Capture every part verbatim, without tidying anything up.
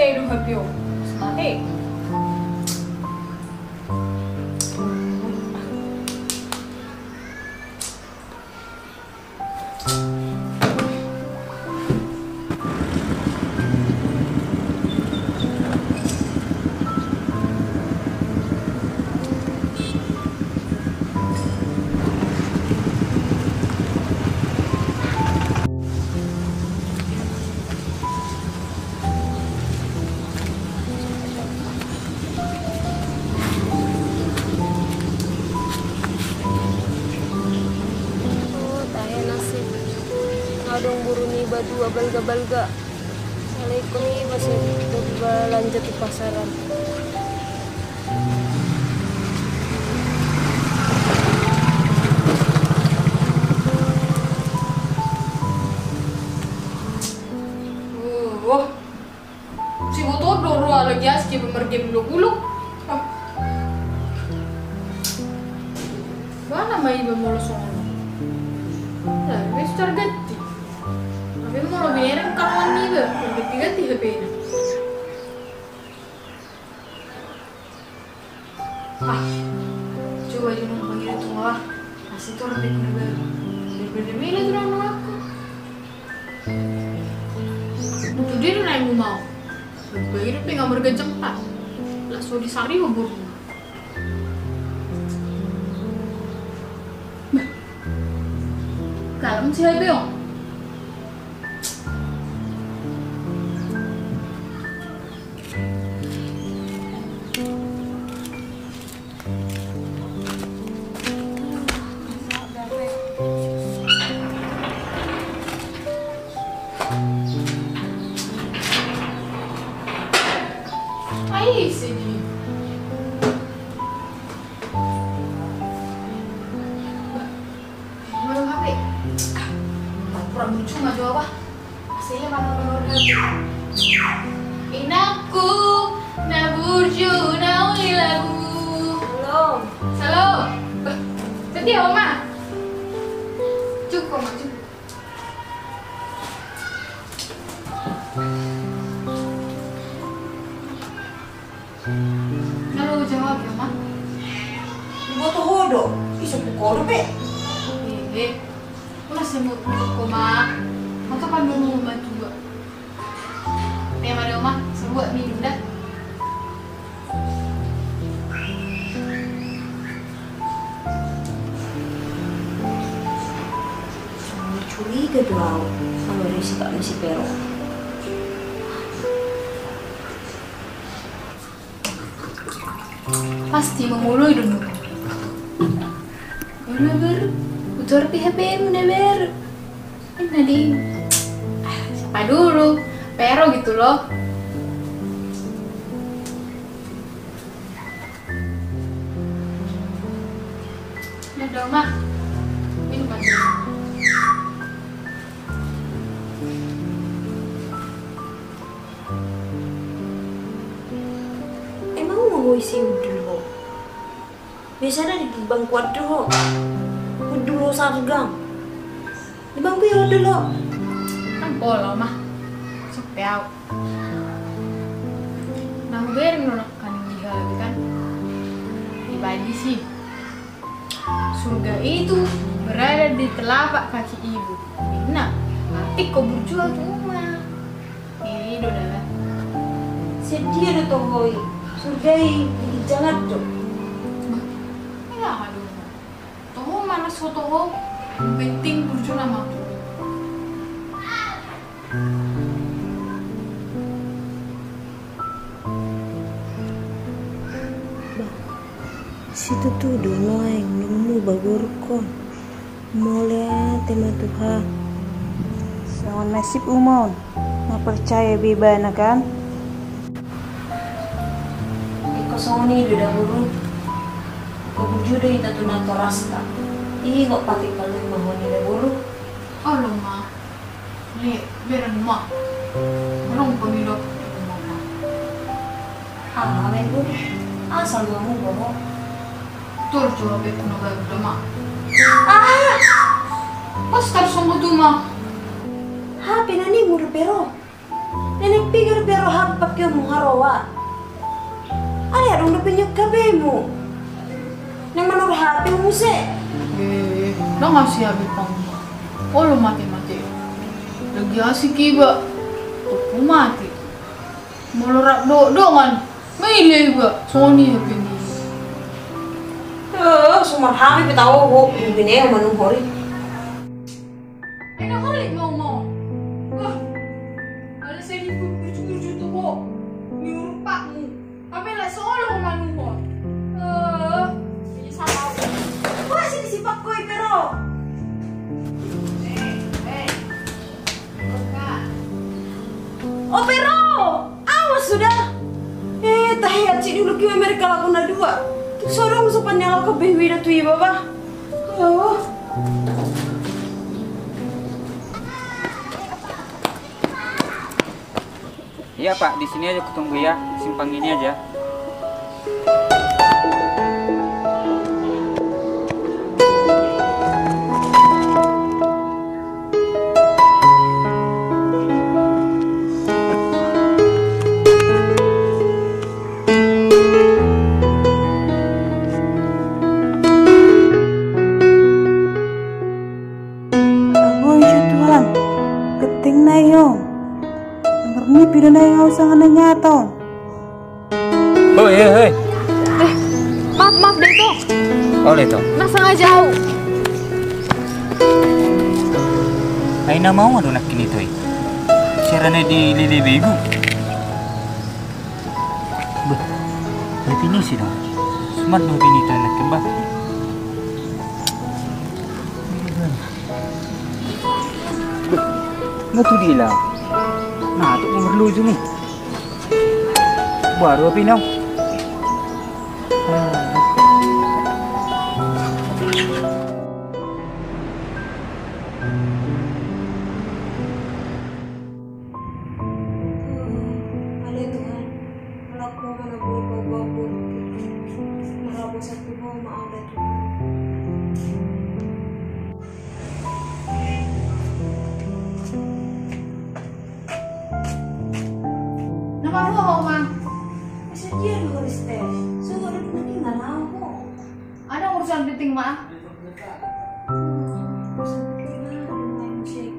Aduh, H P-ku. Mati. Oh, tahe nasib. Adong boru niba dua balga-balga. Alai ingkon iba sai dope balanja tu pasaran. Oh, oh. Siboto do ro ala gias ke pemergen buluk-buluk. Ah. Bana ma iba molo songon on. Nah, wis targanti. Tapi molo binereng kawan iba, ganti-ganti H P-na. Ah, coba aja nang pangido tu mama. Masih tu orang dia kena baru. Dia beli mele tu nang aku. Itu dia tu nang mau. Bagi dia pengen mergajang tak. Lah so disari obor. Nah. Kalem si H P on. Ai, sedih. Belum H P. Pura burju ma jo, bah. Aslinya mana menurut H P. Inangku, na burju, na uli lagu. Salam. Salam. Bah, setia, Oma. Cukup, Oma, cukup. Nga lo jawab ya, Ma? Diboto ho do, iso pe ho dope. Eh, eh. Unang sai muruk-muruk ho, Ma. Mata pandormu matua. Te ma do, Ma, sebuat minum dah. Curiga do au, molo disikap ni si Pero. Pasti mamoloi do nuaeng. Olo, Ber, utor pe H P-mu na, Ber. Ini tadi, ah, siapa dulu? Pero gitu loh. Ini dong, Ma. Minum aja. Emang mau isi udul ho? Biasana di bangku an do ho. Udul ho sargang. Di bangku i udul ho. Kan pola, Ma. Sok pe au. Na hubereng do nangkin di hape kan. Di Padisi. Surga itu berada di telapak kaki ibu. Ninna, atik ho burju tu uma. I do da. Sedia do toho i. Surga i di ginjang an do. Bah, ia do. Toho ma na so toho. Penting burju nama. Bah, situtu do nuaeng nunmu, bah, borungkon. Mauliate ma tu Tuhan. Songon nasib uma on, na percaya be ibana kan? Ingkon songon i do da, boru. Ingkon burju do hita tu natorasta. Ingot patik palu ma honi da, boru. Olo, Ma. Ni, bereng ma. Bereng pemilo. Ah, main gue. Asal dua mu bohong. Tur coba be kuno baru dama. Ah! Pas tar songo tu ma. Hape na ni mur Pero. Nenek pikir Pero H Apa kau mengharoa? Alai adong dope nion H P-mu. Na manor H P-mu muse. Eh, ndang asi H P-mu. Olo mate-mate. Lagi asik iba. Tunggu mate. Molo rap do dongan. Maila iba. Sony H P ni. Eh, sumar hami pe tau ho. Bine manuhori. Ena holi mau mau. Wah. Ala seni burju-burju tu ho. Ni urupakmu. Kami lah solo manuhor. Eh, ini sama. Wah, sini si Pak Koi Pero. Eh, eh. Oh, Pero. Awas sudah. Eh, tahe aci dulu kiwa mereka laku na dua. Tu sodong sopan yang laku bewi da tu iba, bah. Oh. Iya, Pak, di sini aja kutunggu ya, simpang ini aja. Ago iso Tuhan, genteng nai ho. Marmimpi do nai ho sanga na nyata on. Hoi, hoi, hoi. Eh, maaf, maaf, Daito. Oh, Daito. Nggak sengaja au. Ai na mau adu nak kini toi. Serana di lili begu. Beh, definisi dong. Smart dong ini tuh anak kembang. Beh, nggak tuh dia lah. Nah, tuh umur lu juga nih. Baru apa ini? Ale Tuhan, alak Ho ma na boi paubahon. Marhaposan tu Ho ma au da Tuhan. Na marhua ho ma. Asa dia do Kristen. So ada pun nanti nggak tahu kok. Ada urusan penting ma. Urusan penting ma, ada main musik.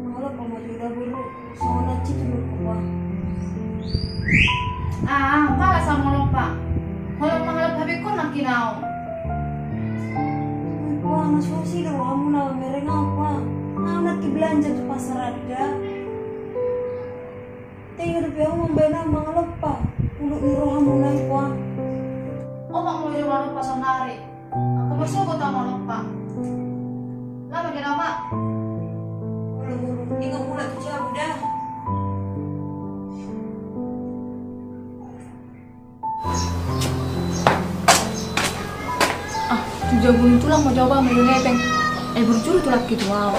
Mangalop ma jo da boru, songon na citulurku ba. Ah, pala sa mangalop ba. Mangalop mangalop habekon nangkin au. Wah, na so sida rohamuna mereng au ba. Au nangkin belanja tu pasar ada. Tega dope au mambaen au mangalop ba. Ulu ni rohamuna i ba. Omak molo jo mangalop ba sonari. Angka marsogot au mangalop ba. Lama gena ba. Ulu ulu. Ingat mula tu jabu da. Ah, tu jabu ni tulang ma jo au ba, molo hepeng. Eh, burjuru tulang ki tu au.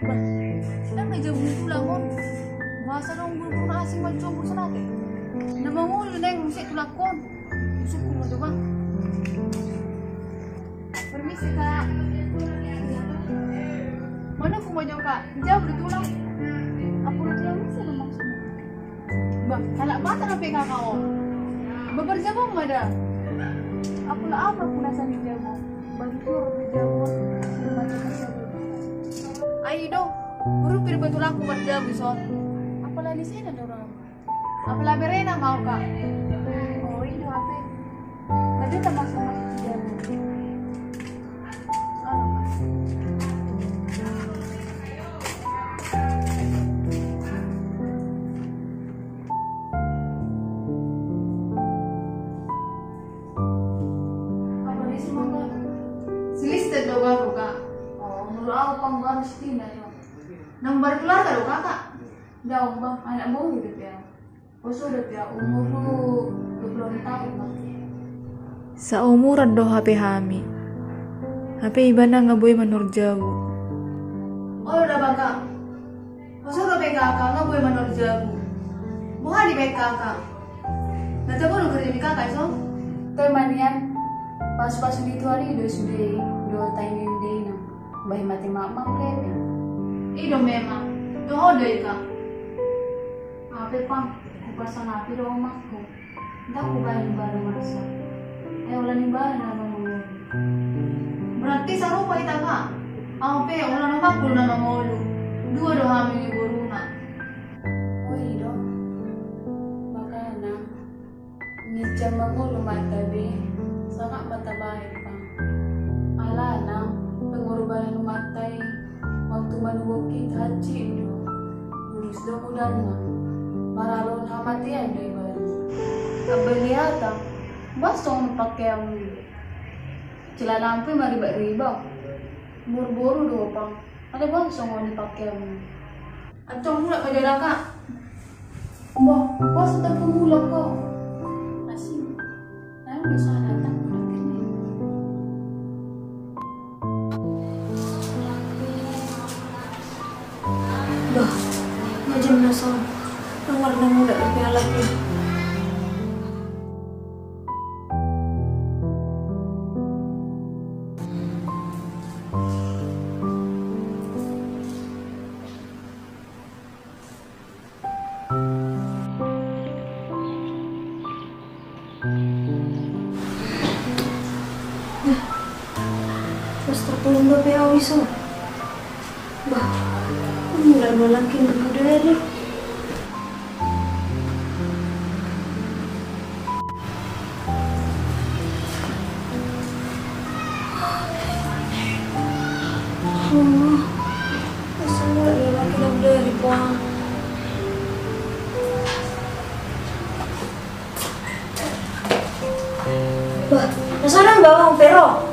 Bah, ndang na jabu ni tulang on. Boasa adong buruburu na asing mancombur sonate. Na mangolu naeng muse tulangkon. Usungku ma jo ba. Permisi, Kak. Manungkun ma jo, Kak. Jabu do tulang. Apa do tulang muse do maksudmu? Bah, halak Batak dope kakak on. Bah, marjabu ma da. Apala aha ma pinasan ni jabu? Bah, tulang marjabu. Ai do, huruk pir betul aku marjabu so. Apala ni sena do ram. Apala berena mau kak. Oh, i do ape. Bah, dia tak masuk masuk jabu. Silistet do baru kak. Oh, molo au pang baru setina. Nang baru keluarga do kakak. Daong bang, anak bau hidup ya. Poso do pe au, umurhu dua pulu onom taon ma. Saumuran do hape hami. Hape ibana nga boi manor jabu. Olo da baka. Poso do pe kakak nga boi manor jabu. Boha dibaen kakak? Na tabo do gareja ni kakak i so? Toe ma nian. Pasupasu ni Tuhan i do sude i, do taimtim do inang. Bahen ma tu emak ma hepeng. I do memang. Toho do i, Kak. Hape pang, hupasangapi do omakku. Ndang hubaen imbana marsak. Ai holan imbana na mangolu. Berarti sarupa hita, Kak. Au pe holan omakku na mangolu. Dua do hami ni boruna. O i do. Makana. Ginjang mangolu ma hita be, sangap ma tabaen pang. Alana, pengorbanan ni umanta i, waktu manuhok hita hansit do. Lurus do mudarna. Maralo hamatean do ibana. Abaliata, boha songon pakeanmu? Celanam pe maribak-ribak. Boru-boru do pang. Ada boha songon i pakeanmu? Antong mulak ma jala, Kak. Bah, bah, sudah pun mulak, Kak. Asing. Lalu dosa datang mulak ini. Bah, macam nasa. Nomor na mulak lebih alat ya. Pas tertunda pe au iso. Bah, ini lalu langkin budari. Bah, na so dang bawang pe ro.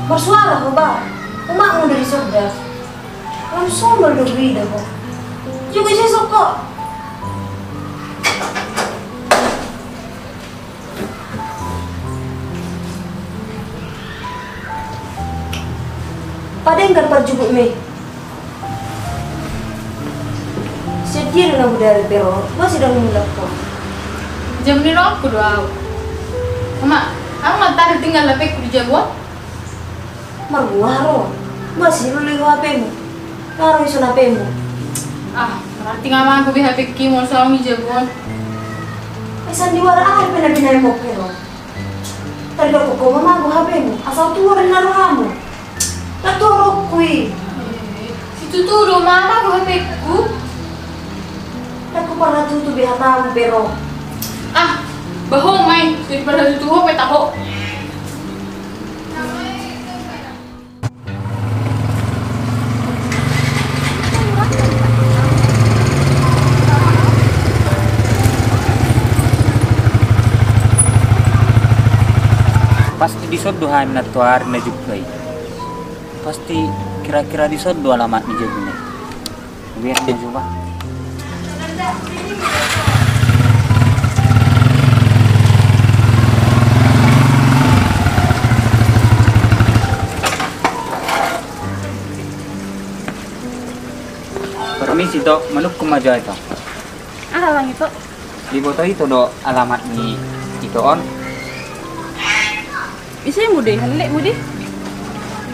Marsuara ho ba. Umakmu do di sorga. Langsung do do ida ho. Juga sisok ho. Padenggan parjugutmi. Sian dia do na budari pe ro, boha sidang mulak ho? Jam ni rohangku do au. Oma, au ma tadi tinggal hapengku di jabu on. Marbuha ro, boha silului ho hapemu? Nga ro ison hapemu. Ah, berarti nga mampu be hapengki molo so au di jabu on. Ai sandiwara aha pe na binaen ho pe ro? Tadi do koko mamago hapemu, asal tuor na rohamu. Na tuor ho i. Situtu do mamago hapengku. Na huparhatutu be hatamu pe ro. Ah, bah ho ma i, so diparhatutu ho pe taho. Pasti dison do hami nantoari na jumpa i. Pasti kira-kira dison do alamat ni jabuna i. Biar dia coba. Permisi, Tok, manungkun ma jo, Tok. Aha, Bang Ito? Diboto ito do alamat ni ito on? Ise mode, helle mode?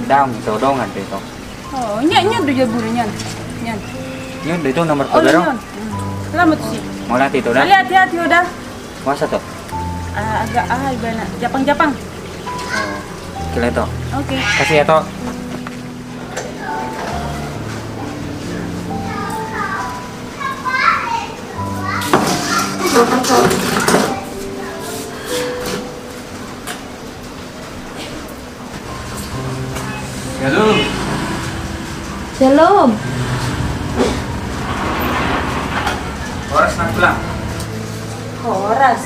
Daong ito, dongan do ito. Oh, nyan, nyan do jabu nyan. Nyan. Nyan do ito nomor. Oh, tiga, Bang. Nyan. Hmm. Selamat sih. Mauliate ito da. Hati-hati, Oda. Masa to? Ah, agak, ah, ibana. Japang-japang. Oh, oke lah, Tok. Oke. Kasih ya, Tok. Shalom. Shalom. Horas, Nang Tulang. Horas.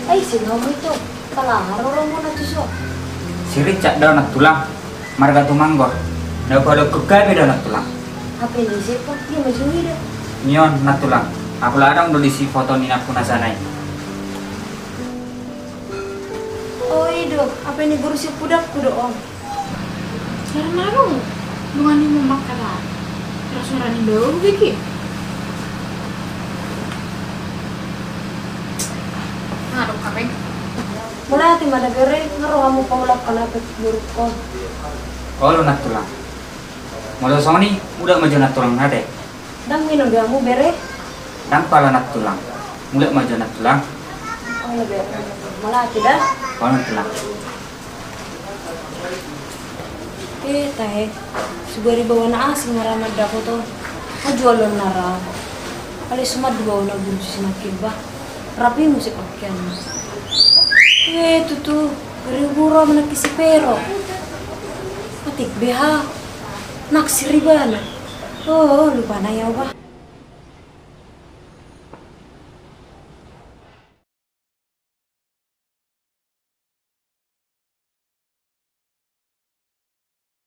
Ai, ise do hamu ito? Pala aha ro romo na tuso? Si Richard do, Nang Tulang. Marga Tumanggor. Na padokkon hami do, Nang Tulang. Hape ni ise, Pak? Dia masuk ida. Nion, Nantulang. Apala adong do disi foto ni inangku na sana i. O i do, hape ni guru sian pudangku do on. Jarang adong dongan ni mama kada. Terus suara ni bau beki. Adong kapeng. Mauliate ma da bere, nga ro hamu paulakkan hape gurukon. Olo Nantulang. Molo songon i, mulak ma jo Nantulang ate. Ndang minum be hamu bere? Ndang pala Nantulang. Mulak ma jo Nantulang. Olo bere. Mauliate da. Olo Nantulang. E tahe. Sugari baoa na asing ma ra mandapothon. Ajualon na ra. Alai suman do baoa na guru si nangkin ba. Rapi muse pakean. E tutu. Gari guru ma nangkin si Pero. Atik be ha. Naksir ibana. O lupa na i au ba.